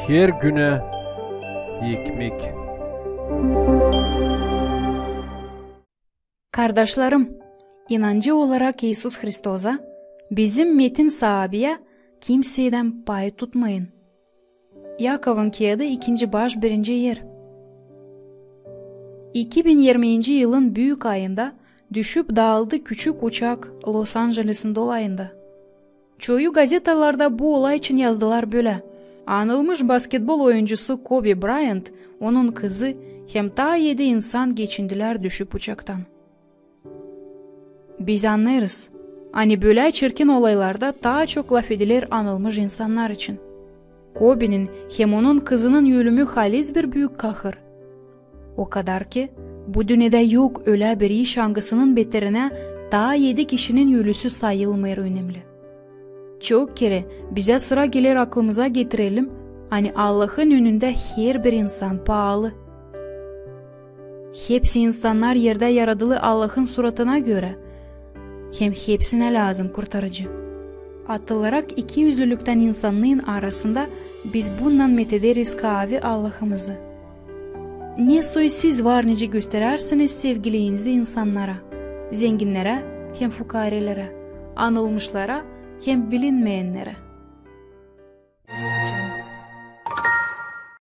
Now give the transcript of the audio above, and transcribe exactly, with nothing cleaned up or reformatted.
Her günä ekmek. Kardaşlarım, inancı olarak İisus Hristosa, bizim metin saabiyä kimseydän pay tutmayın. Yakovun kiyadı, ikinci baş, birinci er. İki bin irminci yılın büük ayında düşüp daaldı küçük uçak Los-Anjelesin dolayında. Çoyu gazetalarda bu olay için yazdılar bölä: anılmış basketbol oyuncusu Kobi Brayant, onun kızı hem taa edi insan geçindilär düşüp uçaktan. Biz annêêrız, ani bölä çirkin olaylarda taa çok lafediler anılmış insannar için. Kobinin hem onun kızının ölümü haliz bir büük kahır. O kadar ki, bu dünnedä yok ölä bir iş, angısının beterinä taa edi kişinin ölüsü sayılmêêr önemli. Çok kerä bizä sıra geler aklımıza getirelim, ani Allahın önündä herbir insan paalı. Hepsi insannar erdä yaradılı Allahın suratına görä, hem hepsinä lääzım kurtarıcı. Atılarak ikiüzlülüktän insannıın arasında, biz bunnan methederiz kaavi Allahımızı. Ne soy siz var nicä gösterärsiniz sevgiliinizi insannara, zenginnärä hem fukaarelärä, anılmışlara hem bilinmeyennerä.